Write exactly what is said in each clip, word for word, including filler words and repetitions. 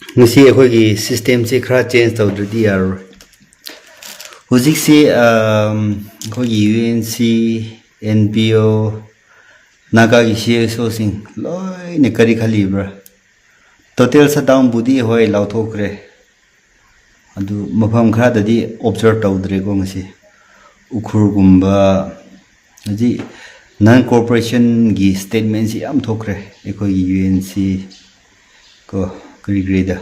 ꯉꯁꯤ ꯑꯩꯈꯣꯏꯒꯤ systemꯁꯤ ꯈꯔ change ꯇꯧꯗ꯭ꯔꯗꯤ ꯌꯥꯔꯔꯣꯏ꯫ ꯍꯧꯖꯤꯛꯁꯤ ꯑꯩꯈꯣꯏꯒꯤ U N C, N P O, ꯅꯥꯒꯥꯒꯤ ꯁꯤ ꯑꯦꯁ ꯑꯣꯁꯤꯡ ꯂꯣꯏꯅ ꯀꯔꯤ ꯈꯜꯂꯤꯕ꯭ꯔꯥ? Total shutdownꯕꯨꯗꯤ ꯍꯣꯏ ꯂꯥꯎꯊꯣꯛꯈ꯭ꯔꯦ, ꯑꯗꯨ ꯃꯐꯝ ꯈꯔꯗꯗꯤ observe ꯇꯧꯗ꯭ꯔꯦꯀꯣ ꯉꯁꯤ꯫ ꯎꯈ꯭ꯔꯨꯜꯒꯨꯝꯕ ꯍꯧꯖꯤꯛ non cooperation statementꯁꯤ ꯌꯥꯝ ꯊꯣꯛꯈ꯭ꯔꯦ ꯑꯩꯈꯣꯏꯒꯤ ꯌꯨ ꯑꯦꯟ ꯁꯤ ꯀꯣ, ꯀꯔꯤ ꯀꯔꯤꯗ,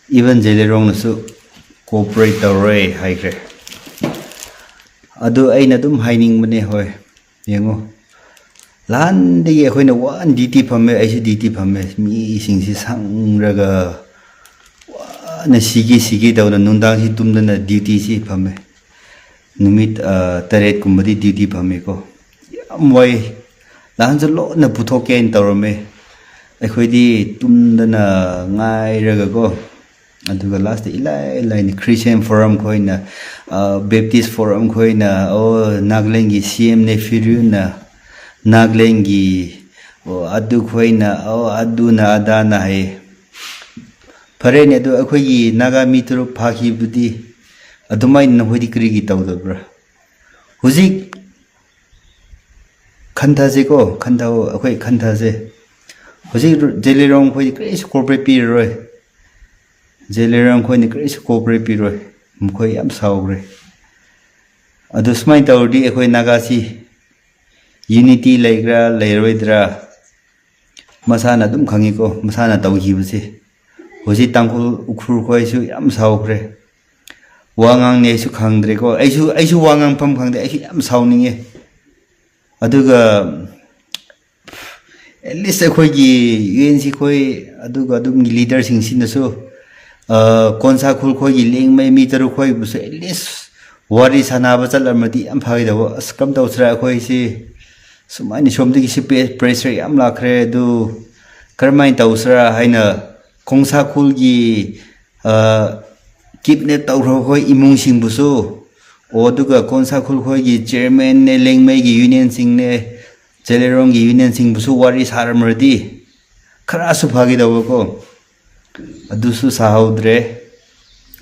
even ꯖꯦꯂꯦꯔꯣꯡꯅꯁꯨ cooperate ꯇꯧꯔꯣꯏ ꯍꯥꯏꯈ꯭ꯔꯦ꯫ ꯑꯗꯨ ꯑꯩꯅ ꯑꯗꯨꯝ ꯍꯥꯏꯅꯤꯡꯕꯅꯦ, ꯍꯣꯏ, ꯌꯦꯡꯉꯣ, ꯅꯍꯥꯟꯗꯒꯤ ꯑꯩꯈꯣꯏꯅ ꯋꯥꯅ duty ꯐꯝꯃꯦ, ꯑꯩꯁꯨ duty ꯐꯝꯃꯦ, ꯃꯤꯁꯤꯡꯁꯤ ꯁꯪꯔꯒ ꯋꯥꯅ ꯁꯤꯒꯦ ꯁꯤꯒꯦ ꯇꯧꯅ ꯅꯨꯡꯗꯥꯡꯁꯤ ꯇꯨꯝꯗꯅ dutyꯁꯤ ꯐꯝꯃꯦ꯫ ꯅꯨꯃꯤꯠ ꯇꯔꯦꯠꯀꯨꯝꯕꯗꯤ duty ꯐꯝꯃꯦꯀꯣ꯫ ꯌꯥꯝ ꯋꯥꯏ꯫ ꯅꯍꯥꯟꯁꯨ ꯂꯣꯟꯅ ꯄꯨꯊꯣꯛꯀꯦ ꯍꯥꯏꯅ ꯇꯧꯔꯝꯃꯦ꯫ ꯑꯩꯈꯣꯏꯗꯤ ꯇꯨꯝꯗꯅ ꯉꯥꯏꯔꯒꯀꯣ, ꯑꯗꯨꯒ lastꯇ ꯏꯂꯥꯏ ꯂꯥꯏꯅ Christian Forum ꯈꯣꯏꯅ, Baptist Forum ꯈꯣꯏꯅ, ꯑꯣ, ꯅꯥꯒꯥꯂꯦꯟꯒꯤ ꯁꯤ ꯑꯦꯝ ꯅꯦꯐꯤꯔꯤꯌꯨꯅ ꯅꯥꯒꯥꯂꯦꯟꯒꯤ, ꯑꯣ, ꯑꯗꯨ ꯈꯣꯏꯅ, ꯑꯣ, ꯑꯗꯨꯅ ꯑꯗꯥꯅ ꯍꯥꯏꯌꯦ꯫ ꯐꯔꯦꯅꯦ, ꯑꯗꯨ ꯑꯩꯈꯣꯏꯒꯤ ꯅꯥꯒꯥ ꯃꯤ ꯇꯔꯨꯛ ꯐꯥꯈꯤꯕꯗꯤ ꯑꯗꯨꯃꯥꯏꯅ ꯅꯈꯣꯏꯗꯤ ꯀꯔꯤꯒꯤ ꯇꯧꯗꯕ꯭ꯔꯥ? ꯍꯧꯖꯤꯛ ꯈꯟꯊꯁꯤꯀꯣ, ꯈꯟꯊꯧ, ꯑꯩꯈꯣꯏ ꯈꯟꯊꯁꯦ꯫ ꯍꯧꯖꯤꯛ ꯖꯦꯂꯤꯔꯣꯡ ꯈꯣꯏꯗꯤ ꯀꯔꯤꯁꯨ cooperate ꯄꯤꯔꯔꯣꯏ꯫ ꯖꯦꯂꯤꯔꯣꯡ ꯈꯣꯏꯅ ꯀꯔꯤꯁꯨ cooperate ꯄꯤꯔꯣꯏ꯫ ꯃꯈꯣꯏ ꯌꯥꯝ ꯁꯥꯎꯈ꯭ꯔꯦ꯫ ꯑꯗꯨ ꯁꯨꯃꯥꯏꯅ ꯇꯧꯔꯗꯤ ꯑꯩꯈꯣꯏ ꯅꯥꯒꯥꯁꯤ unity ꯂꯩꯒ꯭ꯔꯥ ꯂꯩꯔꯣꯏꯗ꯭ꯔꯥ? ꯃꯁꯥꯅ ꯑꯗꯨꯝ ꯈꯪꯉꯤꯀꯣ, ꯃꯁꯥꯅ ꯇꯧꯈꯤꯕꯁꯦ꯫ ꯍꯧꯖꯤꯛ ꯇꯥꯡꯈꯨꯜ ꯎꯈ꯭ꯔꯨꯜ ꯈꯣꯏꯁꯨ ꯌꯥꯝ ꯁꯥꯎꯈ꯭ꯔꯦ꯫ ꯋꯥ ꯉꯥꯡꯅꯤ ꯑꯩꯁꯨ ꯈꯪꯗ꯭ꯔꯦꯀꯣ꯫ ꯑꯩꯁꯨ, ꯑꯩꯁꯨ ꯋꯥ ꯉꯥꯡꯐꯝ ꯈꯪꯗꯦ꯫ ꯑꯩꯁꯨ ꯌꯥꯝ ꯁꯥꯎꯅꯤꯡꯉꯦ꯫ ꯑꯗꯨꯒ at least ꯑꯩꯈꯣꯏꯒꯤ ꯌꯨ ꯑꯦꯟ ꯁꯤ ꯈꯣꯏ, ꯑꯗꯨꯒ ꯑꯗꯨꯝꯒꯤ leaderꯁꯤꯡꯁꯤꯅꯁꯨ, ꯑ, ꯀꯣꯟꯁꯥ ꯈꯨꯜ ꯈꯣꯏꯒꯤ ꯂꯦꯡꯃꯩ ꯃꯤ ꯇꯔꯨꯛ ꯈꯣꯏꯕꯨꯁꯨ at least ꯋꯥꯔꯤ ꯁꯥꯟꯅꯕ ꯆꯠꯂꯝꯃꯗꯤ ꯌꯥꯝ ꯐꯒꯗꯧꯕ꯫ ꯑꯁ, ꯀꯔꯝ ꯇꯧꯁꯤꯔꯥ ꯑꯩꯈꯣꯏꯁꯤ? ꯁꯨꯃꯥꯏꯅ ꯁꯣꯝꯗꯒꯤꯁꯨ ꯄꯦ-, pressure ꯌꯥꯝ ꯂꯥꯛꯈ꯭ꯔꯦ꯫ ꯑꯗꯨ ꯀꯔꯝꯍꯥꯏꯅ ꯇꯧꯁꯤꯔꯥ ꯍꯥꯏꯅ ꯀꯣꯡꯁꯥ ꯈꯨꯜꯒꯤ, ꯑ, kidnap ꯇꯧꯈ꯭ꯔꯕ ꯈꯣꯏ ꯏꯃꯨꯡꯁꯤꯡꯕꯨꯁꯨ, ꯑꯣ, ꯑꯗꯨꯒ ꯀꯣꯟꯁꯥ ꯈꯨꯜ ꯈꯣꯏꯒꯤ chairmanꯅꯦ, ꯂꯦꯡꯃꯩꯒꯤ unionꯁꯤꯡꯅꯦ, ꯖꯦꯂꯦꯔꯣꯡꯒꯤ unionꯁꯤꯡꯕꯨꯁꯨ ꯋꯥꯔꯤ ꯁꯥꯔꯝꯃ꯭ꯔꯗꯤ ꯈꯔꯁꯨ ꯐꯒꯗꯧꯕꯀꯣ꯫ ꯑꯗꯨꯁꯨ ꯁꯥꯍꯧꯗ꯭ꯔꯦ꯫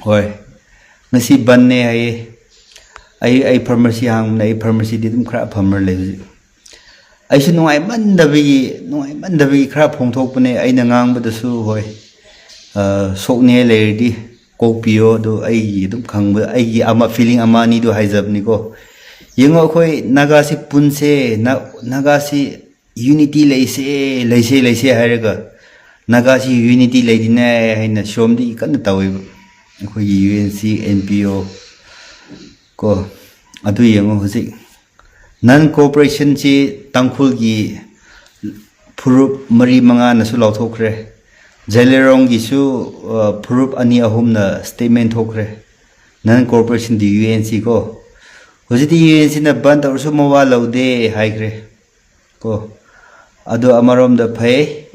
ꯍꯣꯏ, ꯉꯁꯤ ꯕꯟꯅꯦ ꯍꯥꯏꯌꯦ꯫ ꯑꯩ ꯑꯩ ꯐꯥꯔꯃꯥꯁꯤ ꯍꯥꯡꯕꯅꯦ꯫ ꯑꯩ ꯐꯥꯔꯃꯥꯁꯤꯗꯤ ꯑꯗꯨꯝ ꯈꯔ ꯐꯝꯃ ꯂꯩ ꯍꯧꯖꯤꯛ꯫ ꯑꯩꯁꯨ ꯅꯨꯡꯉꯥꯏꯃꯟꯗꯕꯒꯤ ꯅꯨꯡꯉꯥꯏꯃꯟꯗꯕꯒꯤ ꯈꯔ ꯐꯣꯡꯊꯣꯛꯄꯅꯦ꯫ ꯑꯩꯅ ꯉꯥꯡꯕꯗꯁꯨ, ꯍꯣꯏ, ꯁꯣꯛꯅꯤꯡꯉꯥꯏ ꯂꯩꯔꯗꯤ ꯀꯣꯛꯄꯤꯌꯣ꯫ ꯑꯗꯣ ꯑꯩꯒꯤ ꯑꯗꯨꯝ ꯈꯪꯕ, ꯑꯩꯒꯤ ꯑꯃ ꯐꯤꯂꯤꯡ ꯑꯃ ꯑꯅꯤꯗꯣ ꯍꯥꯏꯖꯕꯅꯤꯀꯣ꯫ ꯌꯦꯡꯉꯣ, ꯑꯩꯈꯣꯏ ꯅꯥꯒꯥꯁꯤ ꯄꯨꯟꯁꯦ, ꯅꯥꯒꯥꯁꯤ ꯌꯨꯅꯤꯇꯤ ꯂꯩꯁꯦ, ꯂꯩꯁꯦ, ꯂꯩꯁꯦ ꯍꯥꯏꯔꯒ ꯅꯥꯒꯥꯁꯤ ꯌꯨꯅꯤꯇꯤ ꯂꯩꯇꯦꯅꯦ ꯍꯥꯏꯅ ꯁꯣꯝꯗꯤ ꯀꯟꯅ ꯇꯧꯋꯦꯕ, ꯑꯩꯈꯣꯏꯒꯤ U N C, N P O ꯀꯣ꯫ ꯑꯗꯨ ꯌꯦꯡꯉꯣ, ꯍꯧꯖꯤꯛ ꯅꯟ ꯀꯣꯑꯣꯄꯔꯦꯁꯟꯁꯤ ꯇꯥꯡꯈꯨꯜꯒꯤ ꯐꯨꯔꯨꯞ ꯃꯔꯤ ꯃꯉꯥꯅꯁꯨ ꯂꯥꯎꯊꯣꯛꯈ꯭ꯔꯦ꯫ ꯖꯦꯂꯦꯔꯣꯡꯒꯤꯁꯨ ꯐꯨꯔꯨꯞ ꯑꯅꯤ ꯑꯍꯨꯝꯅ ꯁ꯭ꯇꯦꯠꯃꯦꯟ ꯊꯣꯛꯈ꯭ꯔꯦ, ꯅꯟ ꯀꯣꯑꯣꯄꯔꯦꯁꯟꯗꯤ ꯌꯨ ꯑꯦꯟ ꯁꯤ ꯀꯣ꯫ ꯍꯧꯖꯤꯛꯇꯤ ꯌꯨ ꯑꯦꯟ ꯁꯤꯅ ꯕꯟ ꯇꯧꯔꯁꯨ ꯃꯋꯥ ꯂꯧꯗꯦ ꯍꯥꯏꯈ꯭ꯔꯦ ꯀꯣ꯫ ꯑꯗꯣ ꯑꯃꯔꯣꯝꯗ ꯐꯩ,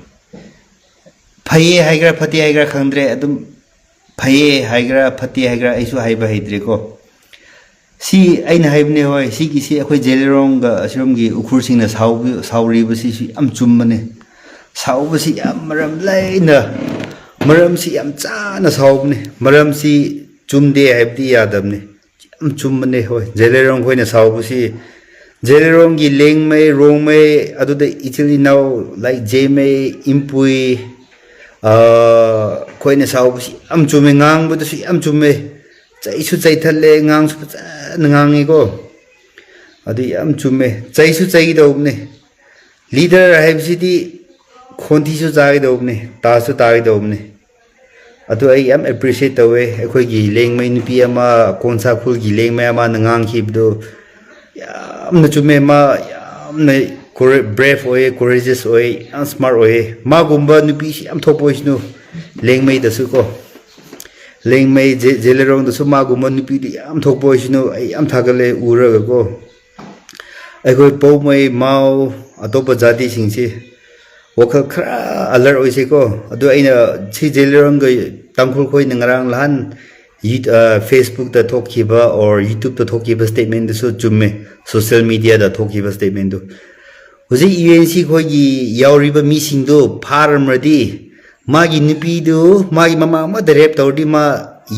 ꯐꯩꯌꯦ ꯍꯥꯏꯒꯦꯔꯥ ꯐꯠꯇꯦ ꯍꯥꯏꯒꯦꯔꯥ ꯈꯪꯗ꯭ꯔꯦ꯫ ꯑꯗꯨꯝ ꯐꯩꯌꯦ ꯍꯥꯏꯒꯦꯔꯥ ꯐꯠꯇꯦ ꯍꯥꯏꯒꯦꯔꯥ ꯑꯩꯁꯨ ꯍꯥꯏꯕ ꯍꯩꯇ꯭ꯔꯦꯀꯣ꯫ ꯁꯤ ꯑꯩꯅ ꯍꯥꯏꯕꯅꯦ, ꯍꯣꯏ, ꯁꯤꯒꯤꯁꯤ ꯑꯩꯈꯣꯏ ꯖꯦꯂꯦꯔꯣꯡꯒ ꯑꯁꯤꯔꯣꯝꯒꯤ ꯎꯈ꯭ꯔꯨꯜꯁꯤꯡꯅ ꯁꯥꯎꯕ-, ꯁꯥꯎꯔꯤꯕꯁꯤꯁꯨ ꯌꯥꯝ ꯆꯨꯝꯕꯅꯦ꯫ ꯁꯥꯎꯕꯁꯤ ꯌꯥꯝ ꯃꯔꯝ ꯂꯩꯅ, ꯃꯔꯝꯁꯤ ꯌꯥꯝ ꯆꯥꯅ ꯁꯥꯎꯕꯅꯦ꯫ ꯃꯔꯝꯁꯤ ꯆꯨꯝꯗꯦ ꯍꯥꯏꯕꯗꯤ ꯌꯥꯗꯕꯅꯦ꯫ ꯌꯥꯝ ꯆꯨꯝꯕꯅꯦ꯫ ꯍꯣꯏ, ꯖꯦꯂꯦꯔꯣꯡ ꯈꯣꯏꯅ ꯁꯥꯎꯕꯁꯤ, ꯖꯦꯂꯦꯔꯣꯡꯒꯤ ꯂꯦꯡꯃꯩ, ꯔꯣꯡꯃꯩ, ꯑꯗꯨꯗ ꯏꯆꯤꯜ ꯏꯅꯥꯎ, ꯂꯥꯏꯛ, ꯖꯦꯃꯩ, ꯏꯝꯄꯨꯏ, ꯑꯩꯈꯣꯏꯅ ꯁꯥꯎꯕꯁꯤ ꯌꯥꯝ ꯆꯨꯝꯃꯦ, ꯉꯥꯡꯕꯗꯁꯨ ꯌꯥꯝ ꯆꯨꯝꯃꯦ꯫ ꯆꯩꯁꯨ ꯆꯩꯊꯠꯂꯦ, ꯉꯥꯡꯁꯨ ꯐꯖꯅ ꯉꯥꯡꯉꯤꯀꯣ꯫ ꯑꯗꯨ ꯌꯥꯝ ꯆꯨꯝꯃꯦ꯫ ꯆꯩꯁꯨ ꯆꯩꯒꯗꯧꯕꯅꯦ, ꯂꯤꯗꯔ ꯍꯥꯏꯕꯁꯤꯗꯤ ꯈꯣꯟꯊꯤꯁꯨ ꯆꯥꯒꯗꯧꯕꯅꯦ, ꯇꯥꯁꯨ ꯇꯥꯒꯗꯧꯕꯅꯦ꯫ ꯑꯗꯨ ꯑꯩ ꯌꯥꯝ ꯑꯦꯄ꯭ꯔꯤꯁꯤꯌꯦꯠ ꯇꯧꯋꯦ꯫ ꯑꯩꯈꯣꯏꯒꯤ ꯂꯦꯡꯃꯩ ꯅꯨꯄꯤ ꯑꯃ, ꯀꯣꯟꯁꯥ ꯈꯨꯜꯒꯤ ꯂꯦꯡꯃꯩ ꯑꯃꯅ ꯉꯥꯡꯈꯤꯕꯗꯨ ꯌꯥꯝꯅ ꯆꯨꯝꯃꯦ꯫ ꯃꯥ ꯌꯥꯝꯅ ꯕ꯭ꯔꯦꯐ ꯑꯣꯏꯌꯦ, ꯀꯣꯔꯦꯖꯤꯌꯁ ꯑꯣꯏꯌꯦ, ꯌꯥꯝ ꯁ꯭ꯃꯥꯔꯠ ꯑꯣꯏꯌꯦ꯫ ꯃꯥꯒꯨꯝꯕ ꯅꯨꯄꯤꯁꯤ ꯌꯥꯝ ꯊꯣꯛꯄ ꯑꯣꯏꯁꯅꯨ ꯂꯦꯡꯃꯩꯗꯁꯨ ꯀꯣ꯫ ꯂꯦꯡꯃꯩ ꯖꯦ-, ꯖꯦꯂꯦꯔꯣꯡꯗꯁꯨ ꯃꯥꯒꯨꯝꯕ ꯅꯨꯄꯤꯗꯤ ꯌꯥꯝ ꯊꯣꯛꯄ ꯑꯣꯏꯁꯅꯨ꯫ ꯑꯩ ꯌꯥꯝ ꯊꯥꯒꯠꯂꯦ ꯎꯔꯒꯀꯣ꯫ ꯑꯩꯈꯣꯏ ꯄꯧꯃꯩ, ꯃꯥꯎ, ꯑꯇꯣꯞꯄ ꯖꯥꯇꯤꯁꯤꯡꯁꯤ ꯋꯥꯈꯜ ꯈꯔ ꯑꯂꯔꯠ ꯑꯣꯏꯁꯤꯀꯣ꯫ ꯑꯗꯨ ꯑꯩꯅ ꯁꯤ ꯖꯦꯂꯦꯔꯣꯡꯒ ꯇꯥꯡꯈꯨꯜ ꯈꯣꯏꯅ ꯉꯔꯥꯡ ꯅꯍꯥꯟ ꯌꯨ-, ꯑ, ꯐꯦꯁꯕꯨꯛꯇ ꯊꯣꯛꯈꯤꯕ or ꯌꯨꯇ꯭ꯌꯨꯕꯇ ꯊꯣꯛꯈꯤꯕ ꯁ꯭ꯇꯦꯠꯃꯦꯟꯗꯨꯁꯨ ꯆꯨꯝꯃꯦ, ꯁꯣꯁꯤꯌꯦꯜ ꯃꯤꯗꯤꯌꯥꯗ ꯊꯣꯛꯈꯤꯕ ꯁ꯭ꯇꯦꯠꯃꯦꯟꯗꯨ꯫ ꯍꯧꯖꯤꯛ ꯌꯨ ꯑꯦꯟ ꯁꯤ ꯈꯣꯏꯒꯤ ꯌꯥꯎꯔꯤꯕ ꯃꯤꯁꯤꯡꯗꯨ ꯐꯥꯔꯝꯃ꯭ꯔꯗꯤ ꯃꯥꯒꯤ ꯅꯨꯄꯤꯗꯨ ꯃꯥꯒꯤ ꯃꯃꯥ ꯑꯃꯗ ꯔꯦꯞ ꯇꯧꯔꯗꯤ ꯃꯥ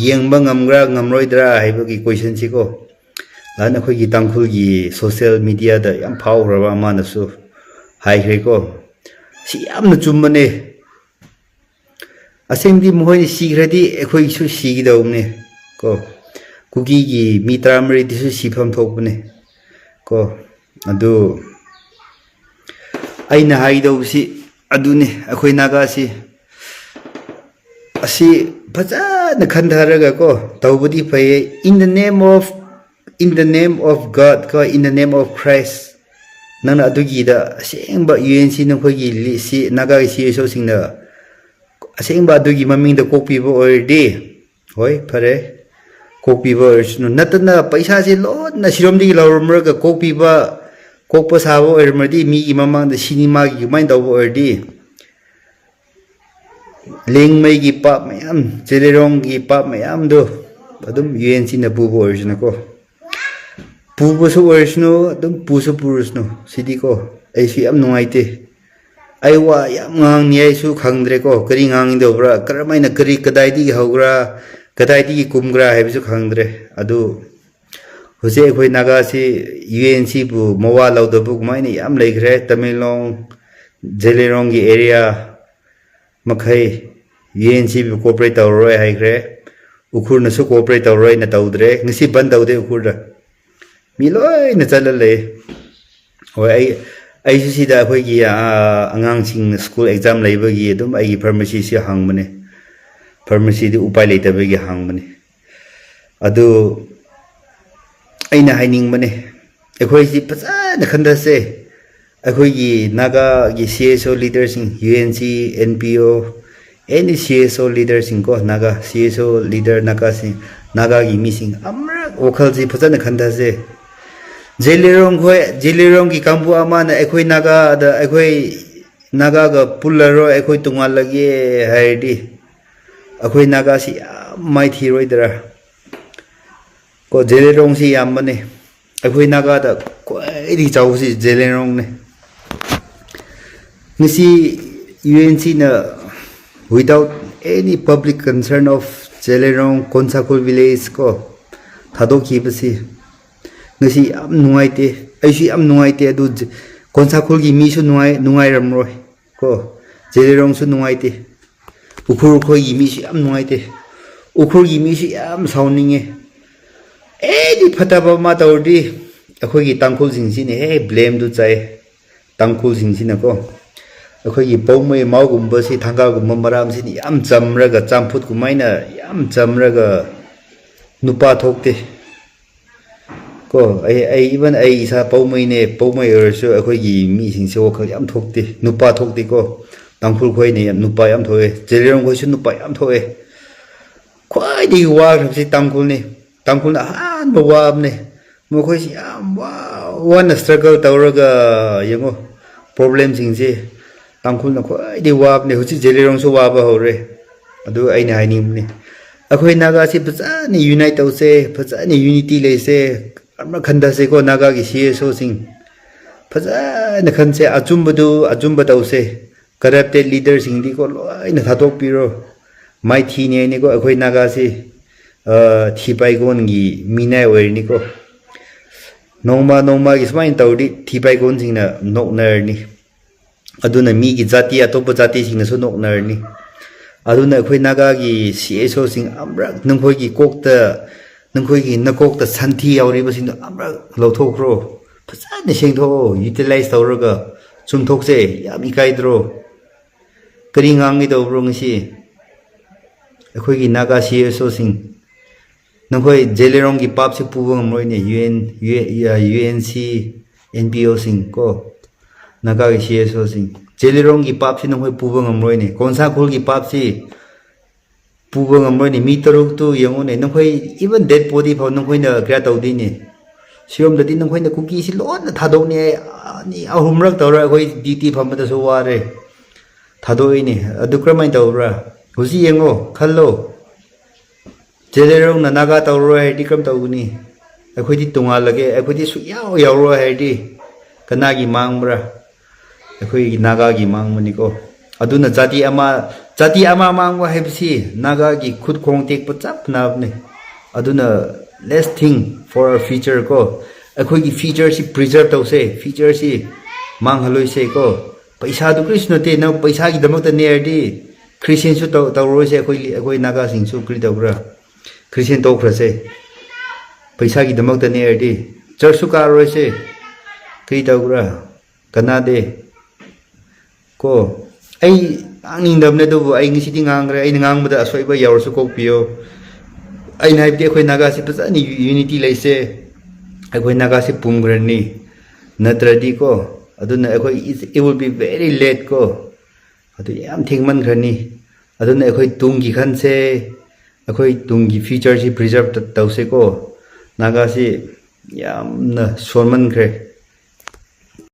ꯌꯦꯡꯕ ꯉꯝꯒ꯭ꯔꯥ ꯉꯝꯔꯣꯏꯗ꯭ꯔꯥ ꯍꯥꯏꯕꯒꯤ ꯀꯣꯏꯁꯟꯁꯤꯀꯣ, ꯅꯍꯥꯟ ꯑꯩꯈꯣꯏꯒꯤ ꯇꯥꯡꯈꯨꯜꯒꯤ ꯁꯣꯁꯤꯌꯦꯜ ꯃꯤꯗꯤꯌꯥꯗ ꯌꯥꯝ ꯐꯥꯎꯈ꯭ꯔꯕ ꯑꯃꯅꯁꯨ ꯍꯥꯏꯈ꯭ꯔꯦꯀꯣ꯫ ꯁꯤ ꯌꯥꯝꯅ ꯆꯨꯝꯕꯅꯦ꯫ ꯑꯁꯦꯡꯕꯗꯤ ꯃꯈꯣꯏꯅ ꯁꯤꯈ꯭ꯔꯗꯤ ꯑꯩꯈꯣꯏꯁꯨ ꯁꯤꯒꯗꯧꯕꯅꯦ ꯀꯣ꯫ ꯀꯨꯀꯤꯒꯤ ꯃꯤ ꯇꯔꯥꯃꯔꯤꯗꯨꯁꯨ ꯁꯤꯐꯝ ꯊꯣꯛꯄꯅꯦ ꯀꯣ꯫ ꯑꯗꯨ ꯑꯩꯅ ꯍꯥꯏꯒꯗꯧꯕꯁꯤ ꯑꯗꯨꯅꯤ, ꯑꯩꯈꯣꯏ ꯅꯥꯒꯥꯁꯤ ꯑꯁꯤ ꯐꯖꯅ ꯈꯟꯊꯔꯒ ꯀꯣ ꯇꯧꯕꯗꯤ ꯐꯩꯌꯦ꯫ In the name of, in the name of God ꯀꯣ, in the name of Christ, ꯅꯪꯅ ꯑꯗꯨꯒꯤꯗ ꯑꯁꯦꯡꯕ ꯌꯨ ꯑꯦꯟ ꯁꯤ ꯅꯈꯣꯏꯒꯤ ꯂꯤ-, ꯁꯤ ꯅꯥꯒꯥꯒꯤ ꯁꯤ ꯑꯦꯁ ꯑꯣꯁꯤꯡꯅ ꯑꯁꯦꯡꯕ ꯑꯗꯨꯒꯤ ꯃꯃꯤꯡꯗ ꯀꯣꯛꯄꯤꯕ ꯑꯣꯏꯔꯗꯤ, ꯍꯣꯏ, ꯐꯔꯦ, ꯀꯣꯛꯄꯤꯕ ꯑꯣꯏꯔꯁꯅꯨ꯫ ꯅꯠꯇꯅ ꯄꯩꯁꯥꯁꯦ ꯂꯣꯟꯅ ꯁꯤꯔꯣꯝꯗꯒꯤ ꯂꯧꯔꯝꯂꯒ ꯀꯣꯛꯄꯤꯕ, ꯀꯣꯛꯄ ꯁꯥꯕ ꯑꯣꯏꯔꯝꯃꯗꯤ, ꯃꯤꯒꯤ ꯃꯃꯥꯡꯗ ꯁꯤꯅꯦꯃꯥꯒꯤ ꯀꯃꯥꯏꯅ ꯇꯧꯕ ꯑꯣꯏꯔꯗꯤ, ꯂꯦꯡꯃꯩꯒꯤ ꯄꯥꯞ ꯃꯌꯥꯝ, ꯖꯦꯂꯦꯔꯣꯡꯒꯤ ꯄꯥꯞ ꯃꯌꯥꯝꯗꯣ ꯑꯗꯨꯝ ꯌꯨ ꯑꯦꯟ ꯁꯤꯅ ꯄꯨꯕ ꯑꯣꯏꯔꯁꯅꯨꯀꯣ꯫ ꯄꯨꯕꯁꯨ ꯑꯣꯏꯔꯁꯅꯨ, ꯑꯗꯨꯝ ꯄꯨꯁꯨ ꯄꯨꯔꯁꯅꯨ꯫ ꯁꯤꯗꯤꯀꯣ, ꯑꯩꯁꯨ ꯌꯥꯝ ꯅꯨꯡꯉꯥꯏꯇꯦ꯫ ꯑꯩ ꯋꯥ ꯌꯥꯝ ꯉꯥꯡꯅꯤꯡꯉꯥꯏꯁꯨ ꯈꯪꯗ꯭ꯔꯦꯀꯣ, ꯀꯔꯤ ꯉꯥꯡꯒꯗꯧꯕ꯭ꯔꯥ, ꯀꯔꯝꯍꯥꯏꯅ, ꯀꯔꯤ, ꯀꯗꯥꯏꯗꯒꯤ ꯍꯧꯕ꯭ꯔꯥ, ꯀꯗꯥꯏꯗꯒꯤ ꯀꯨꯝꯒ꯭ꯔꯥ ꯍꯥꯏꯕꯁꯨ ꯈꯪꯗ꯭ꯔꯦ꯫ ꯑꯗꯨ ꯍꯧꯖꯤꯛ ꯑꯩꯈꯣꯏ ꯅꯥꯒꯥꯁꯤ ꯌꯨ ꯑꯦꯟ ꯁꯤꯕꯨ ꯃꯋꯥ ꯂꯧꯗꯕ ꯀꯃꯥꯏꯅ ꯌꯥꯝ ꯂꯩꯈ꯭ꯔꯦ꯫ ꯇꯃꯦꯡꯂꯣꯡ, ꯖꯦꯂꯦꯔꯣꯡꯒꯤ ꯑꯦꯔꯤꯌꯥ ꯃꯈꯩ ꯌꯨ ꯑꯦꯟ ꯁꯤꯕꯨ ꯀꯣꯑꯣꯄꯔꯦꯠ ꯇꯧꯔꯔꯣꯏ ꯍꯥꯏꯈ꯭ꯔꯦ꯫ ꯎꯈ꯭ꯔꯨꯜꯅꯁꯨ ꯀꯣꯑꯣꯄꯔꯦꯠ ꯇꯧꯔꯔꯣꯏꯅ ꯇꯧꯗ꯭ꯔꯦ꯫ ꯉꯁꯤ ꯕꯟ ꯇꯧꯗꯦ ꯎꯈ꯭ꯔꯨꯜꯗ꯫ ꯃꯤ ꯂꯣꯏꯅ ꯆꯠꯂ ꯂꯩ꯫ ꯍꯣꯏ, ꯑꯩ, ꯑꯩꯁꯨ ꯁꯤꯗ ꯑꯩꯈꯣꯏꯒꯤ, ꯑꯥ, ꯑꯉꯥꯡꯁꯤꯡ ꯁ꯭ꯀꯨꯜ ꯑꯦꯛꯖꯥꯝ ꯂꯩꯕꯒꯤ ꯑꯗꯨꯝ ꯑꯩꯒꯤ ꯐꯥꯔꯃꯥꯁꯤꯁꯤ ꯍꯥꯡꯕꯅꯦ꯫ ꯐꯥꯔꯃꯥꯁꯤꯗꯤ ꯎꯄꯥꯏ ꯂꯩꯇꯕꯒꯤ ꯍꯥꯡꯕꯅꯦ꯫ ꯑꯗꯨ ꯑꯩꯅ ꯍꯥꯏꯅꯤꯡꯕꯅꯦ, ꯑꯩꯈꯣꯏꯁꯤ ꯐꯖꯅ ꯈꯟꯊꯁꯦ꯫ ꯑꯩꯈꯣꯏꯒꯤ ꯅꯥꯒꯥꯒꯤ ꯁꯤ ꯑꯦꯁ ꯑꯣ ꯂꯤꯗꯔꯁꯤꯡ, U N C, N P O, ꯑꯦꯅꯤ ꯁꯤ ꯑꯦꯁ ꯑꯣ ꯂꯤꯗꯔꯁꯤꯡ ꯀꯣ, ꯅꯥꯒꯥ ꯁꯤ ꯑꯦꯁ ꯑꯣ ꯂꯤꯗꯔ, ꯅꯥꯒꯥꯁꯤꯡ, ꯅꯥꯒꯥꯒꯤ ꯃꯤꯁꯤꯡ ꯑꯃꯔꯛ ꯋꯥꯈꯜꯁꯤ ꯐꯖꯅ ꯈꯟꯊꯁꯦ꯫ ꯖꯦꯂꯦꯔꯣꯡ ꯈꯣꯏ, ꯖꯦꯂꯦꯔꯣꯡꯒꯤ ꯀꯥꯡꯕꯨ ꯑꯃꯅ ꯑꯩꯈꯣꯏ ꯅꯥꯒꯥꯗ, ꯑꯩꯈꯣꯏ ꯅꯥꯒꯥꯒ ꯄꯨꯜꯂꯔꯣꯏ, ꯑꯩꯈꯣꯏ ꯇꯣꯉꯥꯜꯂꯒꯦ ꯍꯥꯏꯔꯗꯤ, ꯑꯩꯈꯣꯏ ꯅꯥꯒꯥꯁꯤ ꯌꯥꯝ ꯃꯥꯏꯊꯤꯔꯣꯏꯗ꯭ꯔꯥ? ꯀꯣ, ꯖꯦꯂꯦꯔꯣꯡꯁꯤ ꯌꯥꯝꯕꯅꯦ꯫ ꯑꯩꯈꯣꯏ ꯅꯥꯒꯥꯗ ꯈ꯭ꯋꯥꯏꯗꯒꯤ ꯆꯥꯎꯕꯁꯤ ꯖꯦꯂꯦꯔꯣꯡꯅꯦ꯫ ꯉꯁꯤ ꯌꯨ ꯑꯦꯟ ꯁꯤꯅ Without any public concern of Zeliangrong Konsakhul village ꯀꯣ, ꯊꯥꯗꯣꯛꯈꯤꯕꯁꯤ ꯉꯁꯤ ꯌꯥꯝ ꯅꯨꯡꯉꯥꯏꯇꯦ꯫ ꯑꯩꯁꯨ ꯌꯥꯝ ꯅꯨꯡꯉꯥꯏꯇꯦ꯫ ꯑꯗꯨ ꯖ-, ꯀꯣꯟꯁꯥꯈꯨꯜꯒꯤ ꯃꯤꯁꯨ ꯅꯨꯡꯉꯥꯏ-, ꯅꯨꯡꯉꯥꯏꯔꯝꯔꯣꯏ ꯀꯣ꯫ ꯖꯦꯂꯤꯔꯣꯡꯁꯨ ꯅꯨꯡꯉꯥꯏꯇꯦ꯫ ꯎꯈ꯭ꯔꯨꯜ ꯈꯣꯏꯒꯤ ꯃꯤꯁꯨ ꯌꯥꯝ ꯅꯨꯡꯉꯥꯏꯇꯦ꯫ ꯎꯈ꯭ꯔꯨꯜꯒꯤ ꯃꯤꯁꯨ ꯌꯥꯝ ꯁꯥꯎꯅꯤꯡꯉꯦ꯫ ꯑꯦꯗꯤ ꯐꯠꯇꯕ ꯑꯃ ꯇꯧꯔꯗꯤ ꯑꯩꯈꯣꯏꯒꯤ ꯇꯥꯡꯈꯨꯜꯁꯤꯡꯁꯤꯅ ꯍꯦꯛ ꯕ꯭ꯂꯦꯝꯗꯨ ꯆꯥꯏ꯫ ꯇꯥꯡꯈꯨꯜꯁꯤꯡꯁꯤꯅꯀꯣ, ꯑꯩꯈꯣꯏꯒꯤ ꯄꯧꯃꯩ ꯃꯥꯎꯒꯨꯝꯕꯁꯤ, ꯊꯪꯒꯥꯒꯨꯝꯕ ꯃꯔꯥꯝꯁꯤꯗꯤ ꯌꯥꯝ ꯆꯝꯔꯒ, ꯆꯝꯐꯨꯠ ꯀꯃꯥꯏꯅ ꯌꯥꯝ ꯆꯝꯔꯒ ꯅꯨꯄꯥ ꯊꯣꯛꯇꯦ ꯀꯣ꯫ ꯑꯩ, ꯑꯩ, even ꯑꯩ ꯏꯁꯥ ꯄꯧꯃꯩꯅꯦ, ꯄꯧꯃꯩ ꯑꯣꯏꯔꯁꯨ ꯑꯩꯈꯣꯏꯒꯤ ꯃꯤꯁꯤꯡꯁꯦ ꯋꯥꯈꯜ ꯌꯥꯝ ꯊꯣꯛꯇꯦ, ꯅꯨꯄꯥ ꯊꯣꯛꯇꯦꯀꯣ꯫ ꯇꯥꯡꯈꯨꯜ ꯈꯣꯏꯅ ꯌꯥꯝ, ꯅꯨꯄꯥ ꯌꯥꯝ ꯊꯣꯛꯑꯦ, ꯖꯦꯂꯤꯔꯣꯡ ꯈꯣꯏꯁꯨ ꯅꯨꯄꯥ ꯌꯥꯝ ꯊꯣꯛꯑꯦ꯫ ꯈ꯭ꯋꯥꯏꯗꯒꯤ ꯋꯥꯈ꯭ꯔꯕꯁꯤ ꯇꯥꯡꯈꯨꯜꯅꯤ꯫ ꯇꯥꯡꯈꯨꯜꯅ ꯑꯍꯥꯟꯕ ꯋꯥꯕꯅꯦ꯫ ꯃꯈꯣꯏꯁꯤ ꯌꯥꯝ ꯋꯥ-, ꯋꯥꯅ struggle ꯇꯧꯔꯒ, ꯌꯦꯡꯉꯣ, problemꯁꯤꯡꯁꯦ ꯇꯥꯡꯈꯨꯜꯅ ꯈ꯭ꯋꯥꯏꯗꯒꯤ ꯋꯥꯕꯅꯦ꯫ ꯍꯧꯖꯤꯛ ꯖꯦꯂꯤꯔꯣꯡꯁꯨ ꯋꯥꯕ ꯍꯧꯔꯦ꯫ ꯑꯗꯨ ꯑꯩꯅ ꯍꯥꯏꯅꯤꯡꯕꯅꯤ, ꯑꯩꯈꯣꯏ ꯅꯥꯒꯥꯁꯤ ꯐꯖꯅ unite ꯇꯧꯁꯦ, ꯐꯖꯅ unity ꯂꯩꯁꯦ, ꯑꯃ ꯈꯟꯊꯁꯦꯀꯣ꯫ ꯅꯥꯒꯥꯒꯤ C S Oꯁꯤꯡ ꯐꯖꯅ ꯈꯟꯁꯦ, ꯑꯆꯨꯝꯕꯗꯨ ꯑꯆꯨꯝꯕ ꯇꯧꯁꯦ꯫ Corrupted leaderꯁꯤꯡꯗꯤꯀꯣ ꯂꯣꯏꯅ ꯊꯥꯗꯣꯛꯄꯤꯔꯣ꯫ ꯃꯥꯏꯊꯤꯅꯤ ꯍꯥꯏꯅꯤꯀꯣ ꯑꯩꯈꯣꯏ ꯅꯥꯒꯥꯁꯤ, ꯑ, ꯊꯤꯄꯥꯏꯒꯣꯟꯒꯤ ꯃꯤꯅꯥꯏ ꯑꯣꯏꯔꯅꯤꯀꯣ꯫ ꯅꯣꯡꯃ ꯅꯣꯡꯃꯒꯤ ꯁꯨꯃꯥꯏꯅ ꯇꯧꯔꯗꯤ ꯊꯤꯄꯥꯏꯒꯣꯟꯁꯤꯡꯅ ꯅꯣꯛꯅꯔꯅꯤ꯫ ꯑꯗꯨꯅ ꯃꯤꯒꯤ ꯖꯥꯇꯤ, ꯑꯇꯣꯞꯄ ꯖꯥꯇꯤꯁꯤꯡꯅꯁꯨ ꯅꯣꯛꯅꯔꯅꯤ꯫ ꯑꯗꯨꯅ ꯑꯩꯈꯣꯏ ꯅꯥꯒꯥꯒꯤ C S Oꯁꯤꯡ ꯑꯃꯔꯛ ꯅꯈꯣꯏꯒꯤ ꯀꯣꯛꯇ, ꯅꯈꯣꯏꯒꯤ ꯅꯀꯣꯛꯇ ꯁꯟꯊꯤ ꯌꯥꯎꯔꯤꯕꯁꯤꯡꯗꯣ ꯑꯃꯔꯛ ꯂꯧꯊꯣꯛꯈ꯭ꯔꯣ꯫ ꯐꯖꯅ ꯁꯦꯡꯗꯣꯛꯑꯣ, utilize ꯇꯧꯔꯒ ꯆꯨꯝꯊꯣꯛꯁꯦ꯫ ꯌꯥꯝ ꯏꯀꯥꯏꯗ꯭ꯔꯣ? ꯀꯔꯤ ꯉꯥꯡꯒꯦ ꯇꯧꯕ꯭ꯔꯣ ꯉꯁꯤ? ꯑꯩꯈꯣꯏꯒꯤ ꯅꯥꯒꯥ C S Oꯁꯤꯡ, ꯅꯈꯣꯏ ꯖꯦꯂꯤꯔꯣꯡꯒꯤ ꯄꯥꯞꯁꯤ ꯄꯨꯕ ꯉꯝꯂꯣꯏꯅꯦ꯫ UN, UNC, NPOꯁꯤꯡ ꯀꯣ, ꯅꯥꯒꯥꯒꯤ C S Oꯁꯤꯡ, ꯖꯦꯂꯤꯔꯣꯡꯒꯤ ꯄꯥꯞꯁꯤ ꯅꯈꯣꯏ ꯄꯨꯕ ꯉꯝꯂꯣꯏꯅꯦ꯫ ꯀꯣꯟꯁꯥꯈꯨꯜꯒꯤ ꯄꯥꯞꯁꯤ ꯄꯨꯕ ꯉꯝꯂꯣꯏꯅꯦ꯫ ꯃꯤ ꯇꯔꯨꯛꯇꯨ ꯌꯦꯡꯉꯨꯅꯦ, ꯅꯈꯣꯏ even dead body ꯐꯥꯎ ꯅꯈꯣꯏꯅ ꯀꯌꯥ ꯇꯧꯗꯣꯏꯅꯦ? ꯁꯤꯔꯣꯝꯗꯗꯤ ꯅꯈꯣꯏꯅ ꯀꯨꯀꯤꯁꯤ ꯂꯣꯟꯅ ꯊꯥꯗꯣꯛꯅꯤ ꯍꯥꯏ, ꯑꯅꯤ ꯑꯍꯨꯝꯔꯛ ꯇꯧꯔ ꯑꯩꯈꯣꯏ duty ꯐꯝꯕꯗꯁꯨ ꯋꯥꯔꯦ꯫ ꯊꯥꯗꯣꯛꯏꯅꯦ꯫ ꯑꯗꯨ ꯀꯔꯝꯍꯥꯏꯅ ꯇꯧꯕ꯭ꯔꯥ? ꯍꯧꯖꯤꯛ ꯌꯦꯡꯉꯣ, ꯈꯜꯂꯣ꯫ ꯖꯦꯂꯤꯔꯣꯡꯅ ꯅꯥꯒꯥ ꯇꯧꯔꯔꯣꯏ ꯍꯥꯏꯔꯗꯤ ꯀꯔꯝ ꯇꯧꯒꯅꯤ? ꯑꯩꯈꯣꯏꯗꯤ ꯇꯣꯉꯥꯜꯂꯒꯦ, ꯑꯩꯈꯣꯏꯗꯤ ꯁꯨꯛꯌꯥꯎ ꯌꯥꯎꯔꯣꯏ ꯍꯥꯏꯔꯗꯤ ꯀꯅꯥꯒꯤ ꯃꯥꯡꯕ꯭ꯔꯥ? ꯑꯩꯈꯣꯏꯒꯤ ꯅꯥꯒꯥꯒꯤ ꯃꯥꯡꯕꯅꯤꯀꯣ꯫ ꯑꯗꯨꯅ ꯖꯥꯇꯤ ꯑꯃ, ꯖꯥꯇꯤ ꯑꯃ ꯃꯥꯡꯕ ꯍꯥꯏꯕꯁꯤ ꯅꯥꯒꯥꯒꯤ ꯈꯨꯠ ꯈꯣꯡ ꯇꯦꯛꯄ ꯆꯞ ꯃꯥꯟꯅꯕꯅꯦ꯫ ꯑꯗꯨꯅ let's think for our future ꯀꯣ, ꯑꯩꯈꯣꯏꯒꯤ future ꯁꯤ preserve ꯇꯧꯁꯦ꯫ Future ꯁꯤ ꯃꯥꯡꯍꯜꯂꯣꯏꯁꯦ ꯀꯣ꯫ ꯄꯩꯁꯥꯗꯨ ꯀꯔꯤꯁꯨ ꯅꯠꯇꯦ, ꯅꯪ ꯄꯩꯁꯥꯒꯤꯗꯃꯛꯇꯅꯦ ꯍꯥꯏꯔꯗꯤ Christian ꯁꯨ ꯇꯧ- ꯇꯧꯔꯣꯏꯁꯦ꯫ ꯑꯩꯈꯣꯏ ꯑꯩꯈꯣꯏ ꯅꯥꯒꯥꯁꯤꯡꯁꯨ ꯀꯔꯤ ꯇꯧꯕ꯭ꯔꯥ? Christian ꯇꯣꯛꯈ꯭ꯔꯁꯦ꯫ ꯄꯩꯁꯥꯒꯤꯗꯃꯛꯇꯅꯦ ꯍꯥꯏꯔꯗꯤ church ꯁꯨ ꯀꯥꯔꯣꯏꯁꯦ꯫ ꯀꯔꯤ ꯇꯧꯕ꯭ꯔꯥ? ꯀꯅꯥꯗꯦ ꯀꯣ꯫ ꯑꯩ ꯉꯥꯡꯅꯤꯡꯗꯕꯅꯦ, ꯑꯗꯨꯕꯨ ꯑꯩ ꯉꯁꯤꯗꯤ ꯉꯥꯡꯈ꯭ꯔꯦ꯫ ꯑꯩꯅ ꯉꯥꯡꯕꯗ ꯑꯁꯣꯏꯕ ꯌꯥꯎꯔꯁꯨ ꯀꯣꯛꯄꯤꯌꯣ꯫ ꯑꯩꯅ ꯍꯥꯏꯕꯗꯤ ꯑꯩꯈꯣꯏ ꯅꯥꯒꯥꯁꯤ ꯐꯖꯅ unity ꯂꯩꯁꯦ꯫ ꯑꯩꯈꯣꯏ ꯅꯥꯒꯥꯁꯤ ꯄꯨꯝꯈ꯭ꯔꯅꯤ ꯅꯠꯇ꯭ꯔꯗꯤ ꯀꯣ꯫ ꯑꯗꯨꯅ ꯑꯩꯈꯣꯏ it will be very late ꯀꯣ꯫ ꯑꯗꯨ ꯌꯥꯝ ꯊꯦꯡꯃꯟꯈ꯭ꯔꯅꯤ꯫ ꯑꯗꯨꯅ ꯑꯩꯈꯣꯏ ꯇꯨꯡꯒꯤ ꯈꯟꯁꯦ, ꯑꯩꯈꯣꯏ ꯇꯨꯡꯒꯤ future ꯁꯤ preserve ꯇꯧꯁꯦꯀꯣ꯫ ꯅꯥꯒꯥꯁꯤ ꯌꯥꯝꯅ ꯁꯣꯟꯃꯟꯈ꯭ꯔꯦ꯫